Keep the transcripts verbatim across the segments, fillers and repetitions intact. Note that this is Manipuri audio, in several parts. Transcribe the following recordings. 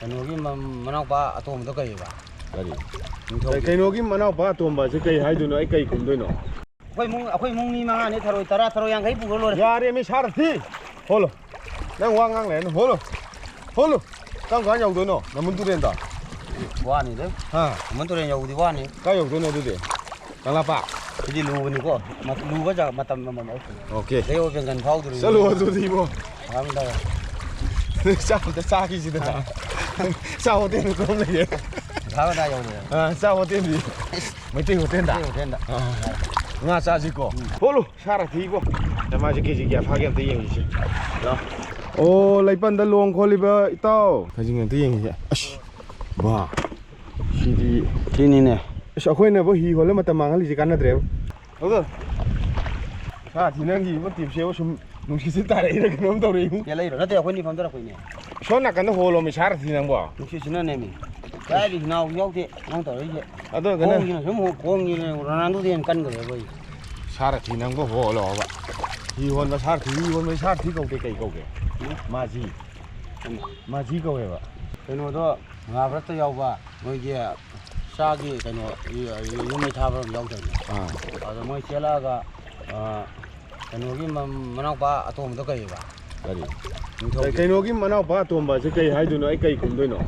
ꯀꯩꯅꯣꯒꯤ ꯃ-, ꯃꯅꯥꯎꯄꯥ ꯑꯇꯣꯝꯕꯗꯣ ꯀꯩꯕ? ꯀꯔꯤ? ꯅꯤꯡꯊꯧꯒꯤ꯫ ꯀꯩꯅꯣꯒꯤ ꯃꯅꯥꯎꯄꯥ ꯑꯇꯣꯝꯕꯁꯦ ꯀꯩ ꯍꯥꯏꯗꯣꯏꯅꯣ? ꯑꯩ ꯀꯩ ꯈꯨꯝꯗꯣꯏꯅꯣ? ꯑꯩꯈꯣꯏ ꯏꯃꯨꯡ, ꯑꯩꯈꯣꯏ ꯏꯃꯨꯡ ꯃꯤ ꯃꯉꯥꯅꯤ, ꯊꯔꯣꯏ ꯇꯔꯥ, ꯊꯔꯣꯏ ꯌꯥꯡꯈꯩ ꯄꯨꯈ꯭ꯔ ꯂꯣꯏꯔꯦ꯫ ꯌꯥꯔꯦ ꯃꯤ ꯁꯥꯔ ꯊꯤ꯫ ꯍꯣꯜꯂꯣ꯫ ꯅꯪ ꯋꯥ ꯉꯥꯡ ꯂꯩꯔꯅꯨ꯫ ꯍꯣꯜꯂꯣ꯫ ꯍꯣꯜꯂꯣ꯫ ꯀꯔꯝ ꯀꯥꯟ ꯌꯧꯗꯣꯏꯅꯣ ꯅꯃꯨꯟ ꯇꯨꯔꯦꯟꯗ? ꯋꯥꯅꯤꯗ꯫ ꯍꯥ? ꯅꯃꯨꯟ ꯇꯨꯔꯦꯟ ꯌꯧꯕꯗꯤ ꯋꯥꯅꯤ꯫ ꯀꯥꯏ ꯌꯧꯗꯣꯏꯅꯣ ꯑꯗꯨꯗꯤ? ꯀꯪꯂꯥꯄꯥꯠ꯫ ꯁꯤꯗꯤ ꯂꯨꯕꯅꯤꯀꯣ꯫ ꯃ-, ꯂꯨꯕ ꯖꯒꯥ ꯃꯇꯝ ꯑꯃꯃꯝ ꯑꯣꯏ꯫ ꯑꯣꯀꯦ꯫ ꯂꯩꯌꯣ ꯕꯦꯡꯒꯟ ꯐꯥꯎꯗ꯭ꯔꯤ꯫ ꯆꯠꯂꯣ ꯑꯗꯨꯗꯤ ꯏꯕꯣ꯫ ꯐꯥꯔꯝꯗ꯫ ꯆꯥꯛ ꯑꯝꯇ ꯆꯥꯈꯤꯁꯤꯗꯅ꯫ ꯆꯥꯛ ꯍꯣꯇꯦꯜꯗ ꯀꯔꯝ ꯂꯩꯒꯦ? ꯐꯥꯔꯝꯗ ꯌꯧꯔꯦ꯫ ꯑꯥ, ꯆꯥꯛ ꯍꯣꯇꯦꯜꯗꯤ? ꯃꯩꯇꯩ ꯍꯣꯇꯦꯜꯗ? ꯃꯩꯇꯩ ꯍꯣꯇꯦꯜꯗ꯫ ꯑꯥ, ꯉꯥ ꯆꯥꯁꯤꯀꯣ꯫ ꯍꯣꯜꯂꯨ, ꯁꯥꯔ ꯊꯤꯕꯣ꯫ ꯃꯥꯁꯦ ꯀꯦꯖꯤ ꯀꯌꯥ ꯐꯥꯒꯦ ꯑꯝꯇ ꯌꯦꯡꯁꯤꯁꯦ꯫ ꯑꯣ, ꯂꯩꯄꯟꯗ ꯂꯣꯡ ꯈꯣꯜꯂꯤꯕ ꯏꯇꯥꯎ꯫ ꯈꯖꯤꯡ ꯑꯝꯇ ꯌꯦꯡꯁꯤꯁꯦ꯫ ꯑꯁ, ꯕꯥ꯫ ꯁꯤꯗꯤ꯫ ꯁꯤꯅꯤꯅꯦ꯫ ꯑꯁ, ꯑꯩꯈꯣꯏꯅꯕꯨ ꯍꯤ ꯍꯣꯜꯂ ꯃꯇꯝ ꯃꯥꯡꯍꯜꯂꯤꯁꯦ ꯀꯥꯟꯅꯗ꯭ꯔꯦꯕ꯫ ꯍꯧꯗꯣ꯫ ꯁꯥ ꯊꯤ ꯅꯪꯒꯤ ꯏꯕꯣ ꯇꯤꯞꯁꯦꯕ ꯁꯨꯝ ꯅꯨꯡꯁꯤꯠꯁꯤ ꯇꯥꯔꯛꯏꯔ ꯀꯩꯅꯣꯝ ꯇꯧꯔꯛꯏ꯫ ꯀꯦ ꯂꯩꯔꯣ? ꯅꯠꯇꯦ, ꯑꯩꯈꯣꯏꯅꯤ ꯐꯝꯗꯔꯛꯄꯩꯅꯦ꯫ ꯁꯣꯝ ꯅꯥꯀꯟꯗ ꯍꯣꯜꯂꯣꯃꯤ ꯁꯥꯔ ꯊꯤ ꯅꯪꯕꯣ꯫ ꯅꯨꯡꯁꯤꯠꯁꯤꯅꯅꯦꯃꯤ꯫ ꯀꯥꯏꯗꯤ ꯍꯤꯅꯥꯎ ꯌꯥꯎꯗꯦ ꯅꯪ ꯇꯧꯔꯛꯏꯁꯦ꯫ ꯑꯗꯣ ꯀꯩꯅꯣ꯫ ꯈꯣꯡꯁꯤꯅ ꯁꯨꯝ ꯍꯣ-, ꯈꯣꯡꯁꯤꯅ ꯔꯣꯅꯥꯜꯗꯣꯗ ꯍꯦꯟꯅ ꯀꯟꯈ꯭ꯔꯦꯕ ꯑꯩ꯫ ꯁꯥꯔ ꯊꯤ ꯅꯪꯕꯣ ꯍꯣꯜꯂꯣꯕ꯫ ꯍꯤ ꯍꯣꯟꯕ ꯁꯥꯔ ꯊꯤ, ꯍꯤ ꯍꯣꯟꯕ ꯁꯥꯔ ꯊꯤ ꯀꯧꯗꯦ, ꯀꯩ ꯀꯧꯒꯦ? ꯃꯥꯖꯤ꯫ ꯃꯥꯖꯤ ꯀꯧꯋꯦꯕ꯫ ꯀꯩꯅꯣꯗꯣ ꯃꯍꯥꯚꯥꯔꯠꯇ ꯌꯥꯎꯕ ꯃꯣꯏꯒꯤ ꯆꯥꯒꯤ ꯀꯩꯅꯣ, ꯌꯨ-, ꯌꯨꯝ ꯃꯩ ꯊꯥꯕ ꯑꯃ ꯌꯥꯎꯗꯕꯅꯦ꯫ ꯑꯥ꯫ ꯑꯗꯣ ꯃꯣꯏ ꯆꯦꯜꯂꯛꯑꯒ, ꯑ, ꯀꯩꯅꯣꯒꯤ ꯃ-, ꯃꯅꯥꯎꯄꯥ ꯑꯇꯣꯝꯕꯗꯣ ꯀꯩꯕ? ꯀꯔꯤ? ꯅꯤꯡꯊꯧꯒꯤ꯫ ꯀꯩꯅꯣꯒꯤ ꯃꯅꯥꯎꯄꯥ ꯑꯇꯣꯝꯕꯁꯦ ꯀꯩ ꯍꯥꯏꯗꯣꯏꯅꯣ? ꯑꯩ ꯀꯩ ꯈꯨꯝꯗꯣꯏꯅꯣ?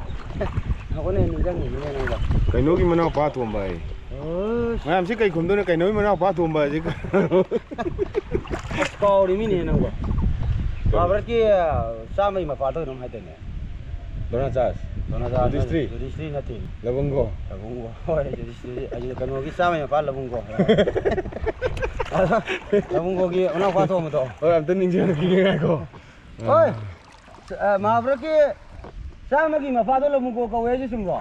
ꯍꯧꯒꯠꯅ ꯅꯤꯡꯁꯤꯡꯉꯤꯅꯤꯅꯦ ꯅꯪꯗꯣ꯫ ꯀꯩꯅꯣꯒꯤ ꯃꯅꯥꯎꯄꯥ ꯑꯇꯣꯝꯕ ꯑꯩ꯫ ꯑꯁ꯫ ꯃꯌꯥꯝꯁꯤ ꯀꯩ ꯈꯨꯝꯗꯣꯏꯅꯣ? ꯀꯩꯅꯣꯒꯤ ꯃꯅꯥꯎꯄꯥ ꯑꯇꯣꯝꯕ ꯍꯥꯏꯁꯦ? ꯑꯁ, ꯀꯥꯎꯔꯤ ꯃꯤꯅꯦ ꯅꯪꯕꯣ꯫ ꯃꯍꯥꯚꯥꯔꯠꯀꯤ, ꯑ, ꯆꯥꯝꯃꯒꯤ ꯃꯄꯥꯗꯣ ꯀꯩꯅꯣꯝ ꯍꯥꯏꯗꯥꯏꯅꯦ? ꯗ꯭ꯔꯣꯅꯥꯆꯥꯔ꯫ ꯗ꯭ꯔꯣꯅꯥꯆꯥꯔ ꯌꯨꯙꯤꯁꯇ꯭ꯔꯤ꯫ ꯌꯨꯙꯤꯁꯇ꯭ꯔꯤ ꯅꯠꯇꯦ꯫ ꯂꯕꯨꯡꯒꯣ꯫ ꯂꯕꯨꯡꯒꯣ꯫ ꯍꯣꯏ, ꯌꯨꯙꯤꯁꯇ꯭ꯔꯤ꯫ ꯑꯩ ꯀꯩꯅꯣꯒꯤ ꯆꯥꯝꯃꯒꯤ ꯃꯄꯥ ꯂꯕꯨꯡꯒꯣ꯫ ꯑꯗꯣ ꯂꯕꯨꯡꯒꯣꯒꯤ ꯃꯅꯥꯎꯄꯥ ꯑꯇꯣꯝꯕꯗꯣ꯫ ꯍꯣꯏ, ꯑꯝꯇ ꯅꯤꯡꯁꯤꯡꯉꯛꯈꯤꯒꯦ ꯉꯥꯏꯈꯣ꯫ ꯍꯣꯏ꯫ ꯑ, ꯃꯍꯥꯚꯥꯔꯠꯀꯤ ꯆꯥꯝꯃꯒꯤ ꯃꯄꯥꯗꯣ ꯂꯕꯨꯡꯒꯣ ꯀꯧꯋꯦ ꯍꯥꯏꯁꯦ ꯆꯨꯝꯕ꯭ꯔꯣ?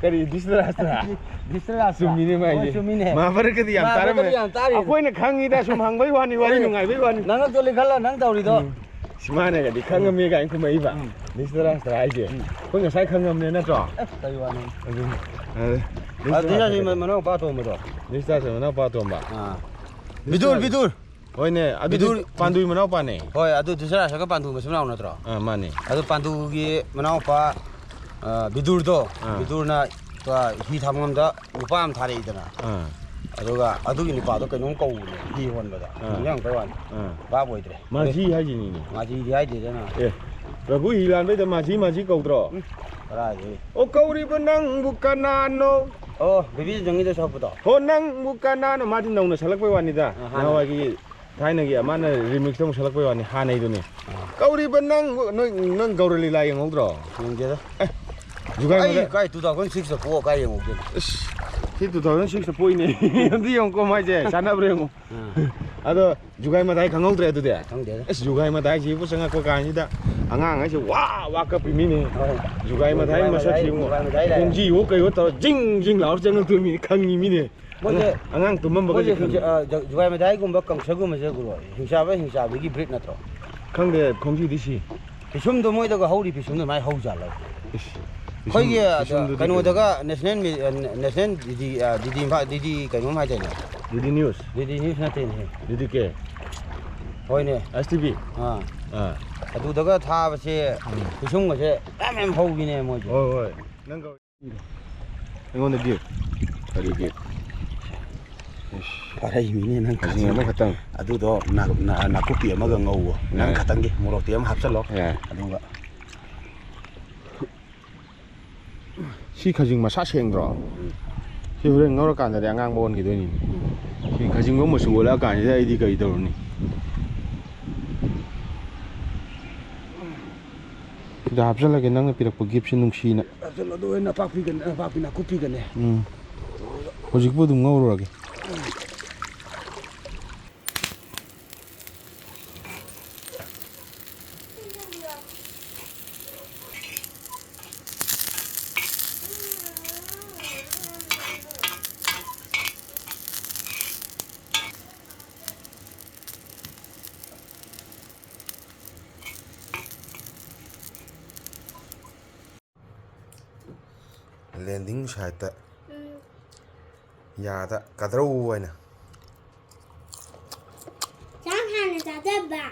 ꯀꯔꯤ, ꯙ꯭ꯔꯤꯇꯔꯥꯁꯇ꯭ꯔ? ꯙ꯭ꯔꯤꯇꯔꯥꯁꯇ꯭ꯔ꯫ ꯆꯨꯝꯃꯤꯅꯦ ꯃꯥꯏꯁꯦ꯫ ꯍꯣꯏ, ꯆꯨꯝꯃꯤꯅꯦ꯫ ꯃꯍꯥꯚꯥꯔꯠꯀꯗꯤ ꯌꯥꯝ ꯃꯍꯥꯚꯥꯔꯠꯀꯗꯤ ꯇꯥꯔꯝꯃꯅꯤ꯫ ꯌꯥꯝ ꯇꯥꯔꯤ꯫ ꯑꯩꯈꯣꯏꯅ ꯈꯪꯉꯤꯗ, ꯁꯨꯝ ꯍꯪꯕꯩ ꯋꯥꯅꯤ, ꯋꯥꯔꯤ ꯍꯣꯏ꯫ ꯅꯨꯡꯉꯥꯏꯕꯩ ꯋꯥꯅꯤ꯫ ꯅꯪ ꯑꯦꯛꯆꯨꯋꯦꯂꯤ ꯈꯜꯂ ꯅꯪ ꯇꯧꯔꯤꯗꯣ꯫ ꯎꯝ꯫ ꯁꯤ ꯃꯥꯅꯒꯗꯤ ꯈꯪꯉꯝꯃꯦ ꯀꯥꯏꯅ ꯈꯨꯝꯃꯛꯏꯕ꯫ ꯎꯝ꯫ ꯙ꯭ꯔꯤꯇꯔꯥꯁꯇ꯭ꯔ ꯍꯥꯏꯁꯦ꯫ ꯎꯝ꯫ ꯑꯩꯈꯣꯏ ꯉꯁꯥꯏ ꯈꯪꯉꯝꯅꯦ ꯅꯠꯇ꯭ꯔꯣ? ꯑꯦ, ꯀꯩ ꯋꯥꯅꯣ? ꯑꯗꯨꯅꯤ꯫ ꯑꯗꯨ ꯑꯗꯨ ꯙ꯭ꯔꯤꯇꯔꯥꯁꯇ꯭ꯔ ꯃꯅꯥꯎꯄꯥ ꯑꯇꯣꯝꯕꯗꯣ꯫ ꯙ꯭ꯔꯤꯇꯔꯥꯁꯇ꯭ꯔ ꯃꯅꯥꯎꯄꯥ ꯑꯇꯣꯝꯕ꯫ ꯑꯥ꯫ ꯕꯤꯗꯨꯔ, ꯕꯤꯗꯨꯔ꯫ ꯍꯣꯏꯅꯦ, ꯑꯗꯨꯗꯤ ꯕꯤꯗꯨꯔ- ꯄꯥꯟꯗꯨꯒꯤ ꯃꯅꯥꯎꯄꯥꯅꯦ꯫ ꯍꯣꯏ, ꯑꯗꯨ ꯙ꯭ꯔꯤꯇꯔꯥꯁꯇ꯭ꯔꯒ ꯄꯥꯟꯗꯨ ꯃꯆꯤꯟ ꯃꯅꯥꯎ ꯅꯠꯇ꯭ꯔꯣ? ꯑꯥ, ꯃꯥꯅꯦ꯫ ꯑꯗꯨ ꯄꯥꯟꯗꯨꯒꯤ ꯃꯅꯥꯎꯄꯥ, ꯑ, ꯕꯤꯗꯨꯔꯗꯣ, ꯑꯥ꯫ ꯕꯤꯗꯨꯔꯅ, ꯑ, ꯍꯤ ꯊꯥꯡꯐꯝꯗ ꯅꯨꯄꯥ ꯑꯃ ꯊꯥꯔꯛꯏꯗꯅ꯫ ꯑꯥ꯫ ꯑꯗꯨꯒ ꯑꯗꯨꯒꯤ ꯅꯨꯄꯥꯗꯣ ꯀꯩꯅꯣꯝ ꯀꯧꯕꯅꯦ, ꯍꯤ ꯍꯣꯟꯕꯗ꯫ ꯑꯥ꯫ ꯅꯤꯡꯁꯤꯡꯉꯛꯄꯩ ꯋꯥꯅꯤ꯫ ꯑꯥ꯫ ꯚꯥꯞ ꯑꯣꯏꯗ꯭ꯔꯦ꯫ ꯃꯥꯖꯤ ꯍꯥꯏꯁꯤꯅꯤꯅꯦ꯫ ꯃꯥꯖꯤꯗꯤ ꯍꯥꯏꯗꯦꯗꯅ꯫ ꯑꯦ, ꯄ꯭ꯔꯚꯨ ꯍꯤ ꯂꯥꯟꯕꯩꯗ ꯃꯥꯖꯤ ꯃꯥꯖꯤ ꯀꯧꯗ꯭ꯔꯣ? ꯎꯝ, ꯀꯗꯥꯏꯗꯒꯤ? ꯑꯣ, ꯀꯧꯔꯤꯕ ꯅꯪꯕꯨ ꯀꯅꯥꯅꯣ? ꯑꯣ, ꯕꯦꯕꯤ ꯖꯪꯒꯤꯗ ꯁꯛꯄꯗꯣ? ꯍꯣ, ꯅꯪꯕꯨ ꯀꯅꯥꯅꯣ? ꯃꯥꯗꯤ ꯅꯧꯅ ꯁꯛꯂꯛꯄꯩ ꯋꯥꯅꯤꯗ꯫ ꯑꯥ, ꯍꯥꯟꯅ꯫ ꯅꯍꯥꯟꯋꯥꯏꯒꯤ ꯊꯥꯏꯅꯒꯤ ꯃꯥꯅ remix ꯇ ꯑꯃꯨꯛ ꯁꯛꯂꯛꯄꯩ ꯋꯥꯅꯤ, ꯍꯥꯟꯅꯩꯗꯨꯅꯦ꯫ ꯑꯥ꯫ ꯀꯧꯔꯤꯕ ꯅꯪꯕꯨ, ꯅꯣꯏ, ꯅꯪ ꯒꯧꯔ ꯂꯤꯂꯥ ꯌꯦꯡꯍꯧꯗ꯭ꯔꯣ? ꯌꯦꯡꯗꯦꯗ꯫ ꯑꯦ, ꯖꯨꯒꯥꯏ ꯑꯩ ꯃꯇꯥꯏ- ꯀꯥꯏ two thousand six ꯇ ꯄꯣꯛꯑ ꯀꯥꯏ ꯌꯦꯡꯍꯧꯗꯣꯏꯅꯣ? ꯑꯁ, ꯁꯤ two thousand six ꯇ ꯄꯣꯛꯏꯅꯦ꯫ ꯑꯝꯇ ꯌꯦꯡꯉꯨꯀꯣ ꯃꯥꯏꯁꯦ, ꯆꯥꯟꯅꯕ꯭ꯔꯥ ꯌꯦꯡꯉꯨ꯫ ꯑꯥ꯫ ꯑꯗꯣ ꯖꯨꯒꯥꯏ ꯃꯇꯥꯏ ꯈꯪꯍꯧꯗ꯭ꯔꯦ ꯑꯗꯨꯗꯤ? ꯈꯪꯗꯦꯗ꯫ ꯑꯁ, ꯖꯨꯒꯥꯏ ꯃꯇꯥꯏꯁꯤꯕꯨ ꯆꯪꯉꯛꯄ ꯀꯥꯟꯁꯤꯗ ꯑꯉꯥꯡ ꯍꯥꯏꯁꯦ ꯋꯥ ꯋꯥ ꯀꯞꯄꯤ ꯃꯤꯅꯦ꯫ ꯍꯣꯏ꯫ ꯖꯨꯒꯥꯏ ꯃꯇꯥꯏ ꯖꯨꯒꯥꯏ ꯃꯁꯛꯁꯤ ꯃꯇꯥꯏ, ꯌꯦꯡꯉꯨ꯫ ꯖꯨꯒꯥꯏ ꯃꯇꯥꯏ ꯂꯥꯛꯑꯦ꯫ ꯈꯣꯡꯖꯤꯋꯣ ꯀꯩꯋꯣ ꯇꯧꯔ ꯖꯤꯡ ꯖꯤꯡ ꯂꯥꯎꯔ ꯆꯪꯉꯛꯇꯣꯏ ꯃꯤꯅꯦ, ꯈꯪꯉꯤ ꯃꯤꯅꯦ꯫ ꯃꯣꯏꯁꯦ, ꯑꯉꯥꯡ ꯇꯨꯝꯃꯝꯕꯒꯁꯦ ꯃꯣꯏꯁꯦ ꯈꯪꯉꯤ꯫ ꯍꯧꯖꯤꯛ, ꯑ, ꯖ-, ꯖꯨꯒꯥꯏ ꯃꯇꯥꯏꯒꯨꯝꯕ ꯀꯪꯁꯒꯨꯝꯕꯁꯦ ꯒꯨꯔꯨ, ꯍꯤꯡꯆꯥꯕ ꯍꯤꯡꯆꯥꯕꯤꯒꯤ breed ꯅꯠꯇ꯭ꯔꯣ? ꯈꯪꯗꯦ, ꯈꯣꯡꯖꯤꯗꯤ ꯁꯤ꯫ ꯄꯤꯁꯨꯝꯗꯣ ꯃꯣꯏꯗꯒ ꯍꯧꯔꯤ ꯄꯤꯁꯨꯝꯗꯣ ꯑꯗꯨꯃꯥꯏꯅ ꯍꯧꯖꯥꯠꯂꯣ? ꯏꯁ, ꯄꯤꯁꯨꯝ-, ꯑꯩꯈꯣꯏꯒꯤ, ꯑ, ꯄꯤꯁꯨꯝꯗꯨꯗꯤ ꯀꯩꯅꯣꯗꯒ ꯀꯩꯅꯣ? National ꯃꯤ-, ꯑ, National ꯗꯤ ꯗꯤ, ꯑ, ꯗꯤ ꯗꯤ ꯏꯝꯐꯥꯜ, ꯗꯤ ꯗꯤ ꯀꯩꯅꯣꯝ ꯍꯥꯏꯗꯥꯏꯅꯦ? ꯗꯤ ꯗꯤ news꯫ ꯗꯤ ꯗꯤ news ꯅꯠꯇꯦꯅꯦ꯫ ꯗꯤ ꯗꯤ ꯀꯦ꯫ ꯍꯣꯏꯅꯦ꯫ ꯑꯦꯁ ꯇꯤ ꯚꯤ꯫ ꯑꯥ꯫ ꯑꯥ꯫ ꯑꯗꯨꯗꯒ ꯊꯥꯕꯁꯦ ꯎꯝ꯫ ꯄꯤꯁꯨꯝꯒꯁꯦ ꯃꯌꯥꯝ ꯃꯌꯥꯝ ꯍꯧꯕꯤꯅꯦ ꯃꯣꯏꯁꯦ꯫ ꯍꯣꯏ, ꯍꯣꯏ꯫ ꯅꯪ ꯀꯧ-, ꯑꯩꯉꯣꯟꯗ ꯒꯤꯐ꯫ ꯀꯔꯤ ꯒꯤꯐ? ꯏꯁ꯫ ꯐꯥꯔꯛꯏꯃꯤꯅꯦ ꯅꯪ ꯈꯥꯖꯤꯡ ꯈꯥꯖꯤꯡ꯫ ꯑꯃꯈꯛꯇꯪ꯫ ꯑꯗꯨꯗꯣ ꯅꯥ-, ꯅꯥ-, ꯅꯥꯀꯨꯞꯄꯤ ꯑꯃꯒ ꯉꯧꯋꯣ꯫ ꯅꯪ ꯌꯥꯏ꯫ ꯈꯛꯇꯪꯒꯤ ꯃꯣꯔꯣꯛꯇꯤ ꯑꯃ ꯍꯥꯞꯆꯜꯂꯣ꯫ ꯌꯥꯏ꯫ ꯑꯗꯨꯒ ꯁꯤ ꯈꯥꯖꯤꯡ ꯃꯁꯥ ꯁꯦꯡꯗ꯭ꯔꯣ? ꯎꯝ꯫ ꯁꯤ ꯍꯣꯔꯦꯟ ꯉꯧꯔꯀꯥꯟꯗꯗꯤ ꯑꯉꯥꯡꯕ ꯑꯣꯟꯈꯤꯗꯣꯏꯅꯤ꯫ ꯎꯝ꯫ ꯁꯤ ꯈꯥꯖꯤꯡꯒꯨꯝꯕ ꯃꯆꯨ ꯑꯣꯜꯂꯛꯑꯀꯥꯟꯁꯤꯗ ꯑꯩꯗꯤ ꯀꯔꯤ ꯇꯧꯔꯨꯅꯤ? ꯁꯤꯗ ꯍꯥꯞꯆꯜꯂꯒꯦ, ꯅꯪꯅ ꯄꯤꯔꯛꯄ ꯒꯤꯐꯁꯦ ꯅꯨꯡꯁꯤꯅ꯫ ꯍꯥꯞꯆꯜꯂꯣ, ꯑꯗꯨꯒ ꯅꯄꯥꯛꯄꯤꯒꯅꯦ, ꯅꯄꯥꯛꯄꯤ ꯅꯥꯀꯨꯞꯄꯤꯒꯅꯦ꯫ ꯎꯝ꯫ ꯍꯧꯖꯤꯛꯄꯨ ꯑꯗꯨꯝ ꯉꯧꯔꯨꯔꯒꯦ꯫ Landing site ꯇ ꯎꯝ꯫ ꯌꯥꯗ ꯀꯗ꯭ꯔꯧ ꯍꯥꯏꯅ꯫